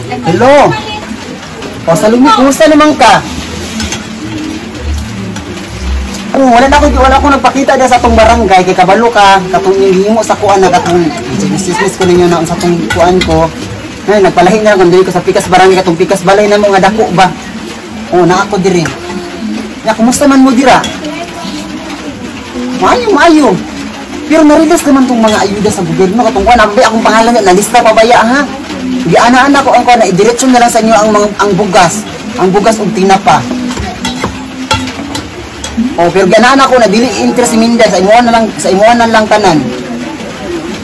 Hello. O, Salumi, kumusta naman ka? Oh, wala ko nagpakita diya sa atong barangay kay kabalo ka katong himo sa kuan na katong chismis ko ninyo na sa atong kuan ko. Nay, nagpalahi na lang ko sa Pikas barangay katong Pikas balay na mo nga dako ba. Oh, naa ko diri. Ya, kumusta man mo dira? Maayo, maayo. Pero narilas naman tong mga ayuda sa gobyerno katong kuan, abi akong pangalan na nalista pa baya ha. Giana-ana ko ang kuan na idiretso na lang sa inyo ang mga ang bugas, ug tinapa. Oh, pero ganaan ako na dili interest si Minda sa imuan na lang, sa imuan na lang tanan.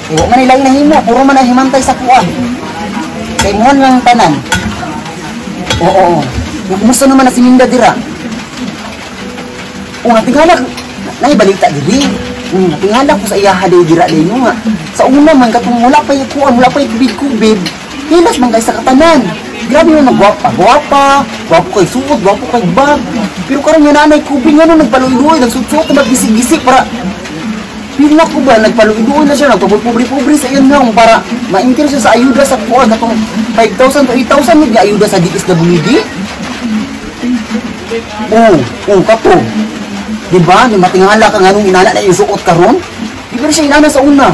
Eh, wa man nila nahimo, puro man ang himantay sa kuan. Sa imuan lang tanan. Oo, oo. Oo. Kumusta naman na si Minda dira? Oh, natingala naibalita diri. Natingala ko sa iyaha day dira day nga. Sa una man katong wala pa kuan, wala pa kubid-kubid. Hilas man kay sa katanan. Grabe man magwapa, gwapa, gwapo kay suot, gwapo kay bag. Pero karon nga nanay kubig nga no nagpaluy-luoy, nagsuot-suot, maggisig-gisig para pila ko ba nagpaluy-luoy na siya, nagpapobre-pobre sa iyan nga para ma-enter siya sa ayuda sa kuan katong 5,000 to 8,000 ni ayuda sa DSWD. Oh, oh kato. Di ba? Ni matingala ka nganong inana na yung suot karon? Di ba siya inana sa una?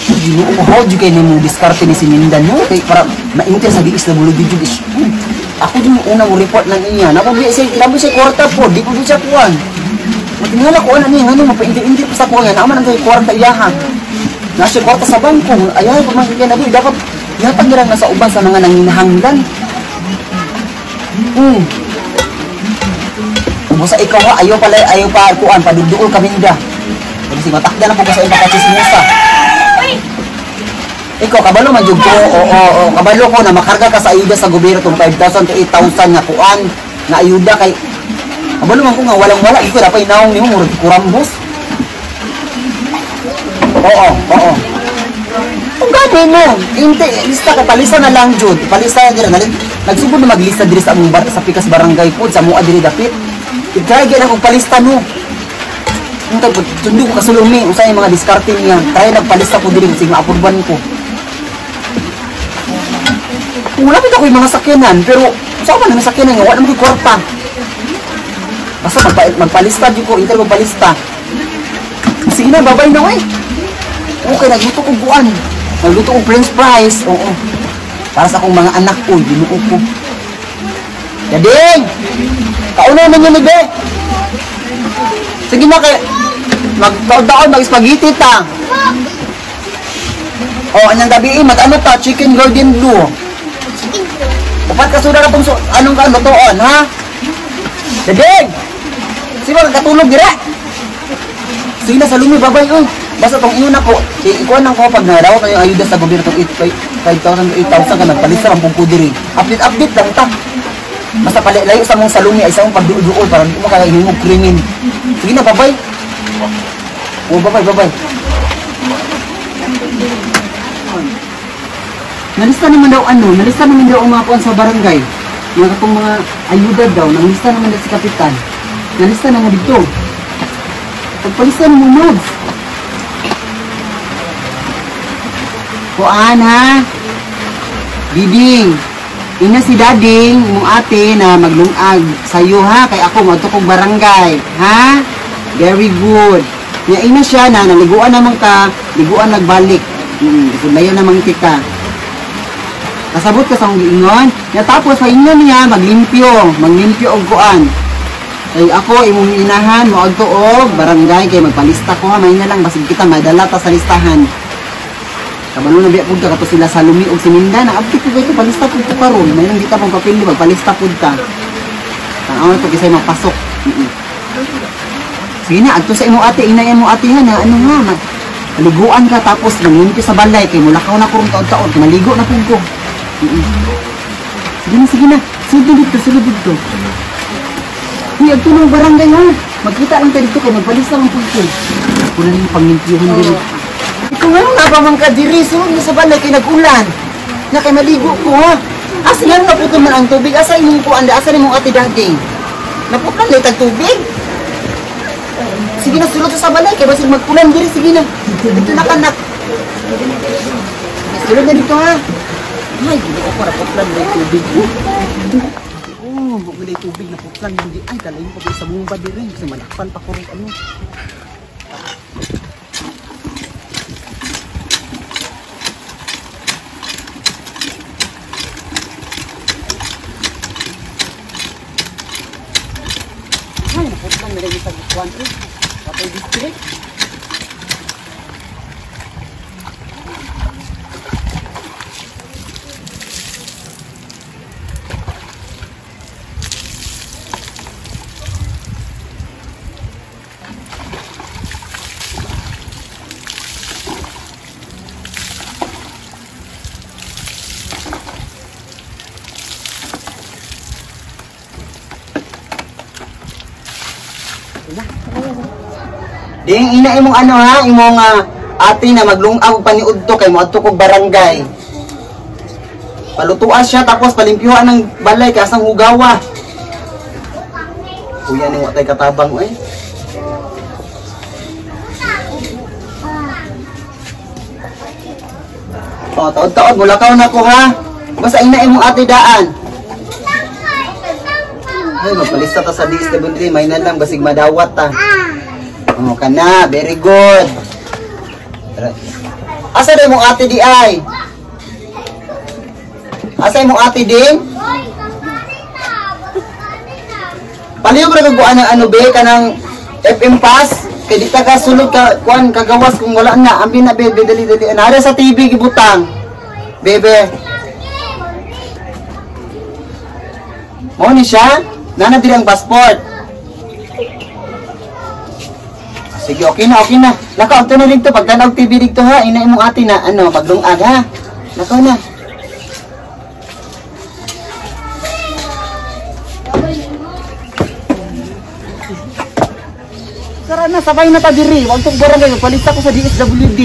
Ginoo ko, how kay nimo diskarte ni si Minda no? Kay para ma-enter sa DSWD jud is. Ako din yung unang report lang iya. Nako bi siya, grabe siya kwarta po, di ko siya kuan. Matingala ko ana niya ngano mapa-enter-enter pa sa kuan nga naman ang kay kwarta iyaha. Na siya kwarta sa bangko, ayaw pa man kay na dapat ihatag nila nga sa uban sa mga nanginahanglan. Kung sa ikaw ha, ayaw pala, ayaw pa kuan, padugduol ka Minda. Kasi matakda na po ko sa iyong pagkachismosa. Ikaw, kabalo man jud ko, oo, oo, kabalo ko na makarga ka sa ayuda sa gobyerno tong 5,000 to 8,000 nga kuan, nga ayuda kay kabalo man ko nga walang-wala, ikaw dapat inaong nimo murag kurambos. Oo, oo. Kung gani mo, inte, lista ka, palista na lang jud, palista dira, nagsugod na maglista diri sa among bar, sa Pikas barangay pod, sa mua diri dapit. I-try gyud akong palista no. Unta po, tundo ko kasulumi, unsay mga diskarte niya. Try nagpalista ko diri sig maapurban ko. Wala pa ako'y mga sakyanan, pero sa man ang sakyanan nga wala man ko'y kwarta. Basta magpalista jud ko, inter magpalista. Sige na, babay na oy. Okay, nagluto kog kuan. Nagluto kog french fries. Oo. Para sa akong mga anak ko, Ginoo ko. Dading! Kauna man yun, be. Sige na kay magtaon-taon mag-spaghetti ta. Oh, anyang gabi mag-ano ta, chicken golden blue. Upat ka suda ka pong anong ka lutoon, ha? Dading! Sino katulog dira? Sige na, Salumi, babay oy. Basta tong ingon ako, ikuan lang ko pag narawat na yung ayuda sa gobyerno tong 5,000 to 8,000 ka nagpalista ang pong ko diri. Update update lang ta. Basta pala layo sa mong Salumi ay sa mong pagduol-duol para di mo makahimog krimen. Sige na, babay. Oh, babay, babay. Nalista naman daw ano, nalista naman daw ang mga kuan sa barangay. Mga katong mga ayuda daw, nalista naman daw si Kapitan. Nalista na nga dito. Pagpalista na mo, Mads. Kuan ha? Diding. Ina si Dading, imong ate na maglungag sayo ha, kay ako ngadto kog barangay, ha? Very good. Nya ina siya na naliguan naman ka, liguan nagbalik. Layo namang tika. Kasabot ka sa akong giingon. Nya tapos paingon niya maglimpyo, maglimpyo og kuan. Kay ako imong inahan moadto og barangay kay magpalista ko ha, may na lang basig kita madala ta sa listahan. Kabalo na biya pud ka kato sila sa Lumi og si Minda na abdi ko kay palista pud ko karon, may nang kita pong papel magpalista pud ta. Tan-aw na to kisay mapasok. Sige na, adto sa imong ate, inayan mo ate ha na ano nga, maliguan ka tapos manglimpyo sa balay kay mulakaw na ko ron taon-taon, kay maligo na pud ko. Sige na, sige na. Sulod dito, sulod dito. Uy, adto ng barangay ha. Magkita lang tayo dito kay magpalista lang pud ko. Wala nang panglimpyuhan diri. Ikaw nga nung nabamang ka diri, sulod na sa balay kay nag-ulan. Na kay maligo ko ha. Asa nga nung naputol man ang tubig? Asa imong kuan? Asa nimong ate Dading? Naputol na itag tubig? Sige na, sulod sa balay kay basig mag-ulan diri, sige na. Dito na kanak. Sulod na dito ha. Ay, Ginoo. Ako naputlan na tubig. Oh, wala tubig naputlan hindi ay kalayo pa sa mumba diri kasi malakpan pa ko rin ano. Ay, naputlan na rin sa kuan eh. Patay district. Ding ina imong ano ha, imong ate na maglungag og paniudto kay moadto kog barangay. Palutuan siya tapos palimpyuhan ng balay kay asang hugawa. Kuya ni wa tay katabang oy. Oh, taod-taod mulakaw na ko ha. Basta ina imong ate daan. Ay, magpalista ta sa DSWD, may na lang basig madawat ta. Oh, kana, very good. Asa day mong ate di ay? Asa imong ate ding? Palihog ra kag ng ano be kanang FM pass kay di ta ka sulod ka kuan kagawas kung wala na. Ambi na bebe, dali dali. Nara sa TV gibutang. Bebe. Mao ni siya? Nana diri ang passport. Sige, okay na, okay na. Lakaw to na dito, pagtanaw TV dito ha. Ina imong ate na, ano, paglungag ha. Lakaw na. Tara na, sabay na ta diri. Wag tong barangay, palista ko sa DSWD.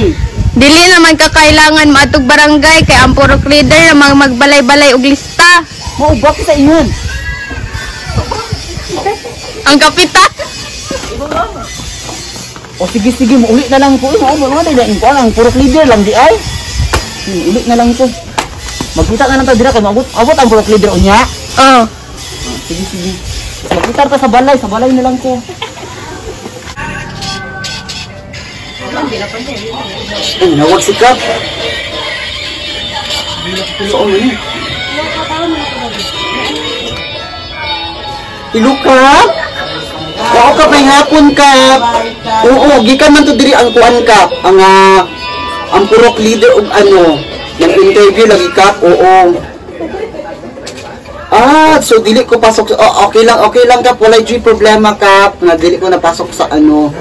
Dili naman kakailangan maatog barangay kay ang purok leader namang magbalay-balay og lista. Mao ba sa ingon? Ang kapitan. O sige sige, muuli na lang ko. Mao mo nga dai ko ang purok leader lang di ay. Uli na lang ko. Magkita na lang ta dira kay maabot abot ang purok leader unya. Oh. Sige sige. Magkita ta sa balay na lang ko. Ay, nawag si Kap. Saan mo yun? Hello, Kap? Oo, Kap, may hapon, Kap. Oo, gikan man to diri ang kuan, Kap. Ang, ang purok leader og ano, ng interview lagi, Kap. Oo. Ah, so dili ko pasok. Oh, okay lang, Kap. Walay joy problema, Kap. Nga dili ko napasok sa ano.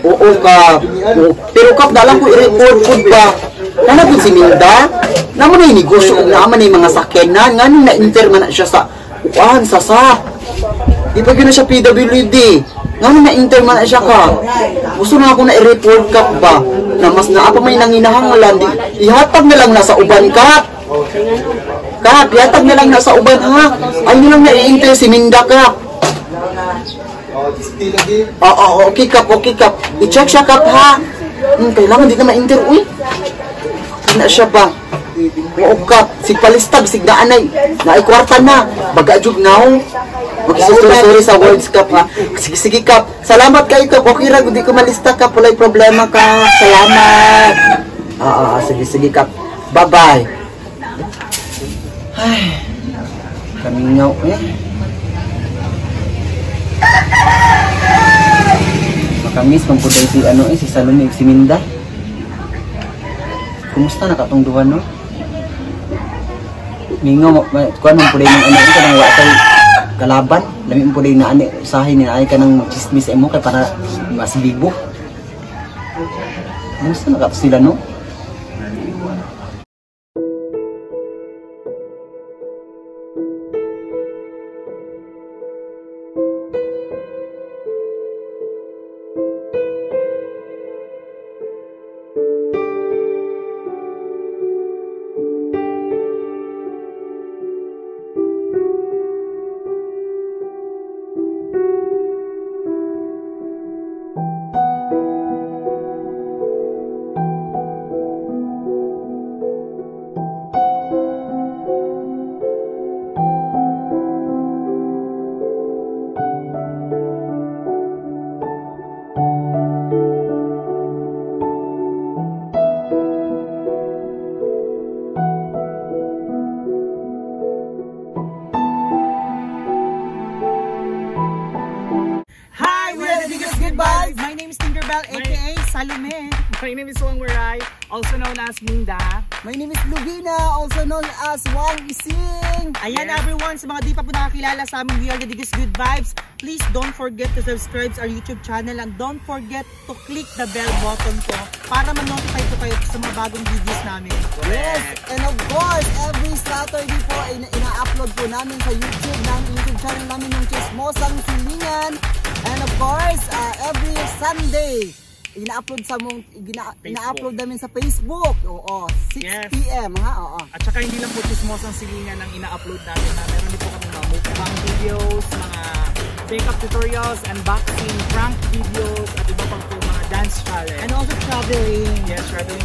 Oo, Kap. Oo. Pero, Kap, dalang ko i-report ko ba? Nana po si Minda? Naman na yung negosyo, ug naman na yung mga sakyanan. Nga nung na-inter man na siya sa kuan, sa SAP. Di pa gano'n siya PWD. Nga nung na-inter man na siya, Kap. Gusto na ako na i-report, Kap, ba? Na mas naa pa may nanginahangalan. Di, ihatag na lang nasa uban, Kap. Kap, ihatag na lang nasa uban, ha? Ay, nyo lang na-i-inter si Minda, Kap. Oo, okay, Kap, okay, Kap. I-check siya, Kap, ha? Kailangan di na ma-inter, uy. Na siya ba? Oo, Kap. Sigpalistag, sigdaan ay. Naay kwarta na. Baga jud now. Magsusorry sa words, Kap, ha? Sige, sige, Kap. Salamat kayo, Kap. Okay ra, hindi ko malista, Kap. Walay problema, Kap. Salamat. Sige, sige, Kap. Bye-bye. Ay, kamingaw, eh. Makamis, mampuday si ano eh, si Salome, si Minda. Kumusta na katong duha, no? Mingaw, kuan man puday ng ano, eh, kanang wa kay kalaban. Lami man puday na ani, usahay ni ay kanang chismis imo kay para mas bibo. Kumusta na kato sila, no? Vibes. My name is Tinkerbell, aka Salome. My name is Wang Waray, also known as Minda. My name is Lubina, also known as Wang Ising. Ayan everyone, sa mga di pa po nakakilala sa amin, we are the Digis Good Vibes. Please don't forget to subscribe our YouTube channel and don't forget to click the bell button po para ma-notify po kayo sa mga bagong videos namin. Yes, and of course, every Saturday po ay ina-upload po namin sa YouTube ng YouTube channel namin yung Chismosang Silingan. And of course, every Sunday, ina-upload sa mong ina-upload namin sa Facebook. Oo, 6 p.m. ha. Oo. At saka hindi lang po Chismosang Silingan ang ina-upload namin. Ha. Meron din po kami mga mukbang videos, mga makeup tutorials, unboxing, prank videos, at iba pang po mga dance challenge. And also traveling. Yes, traveling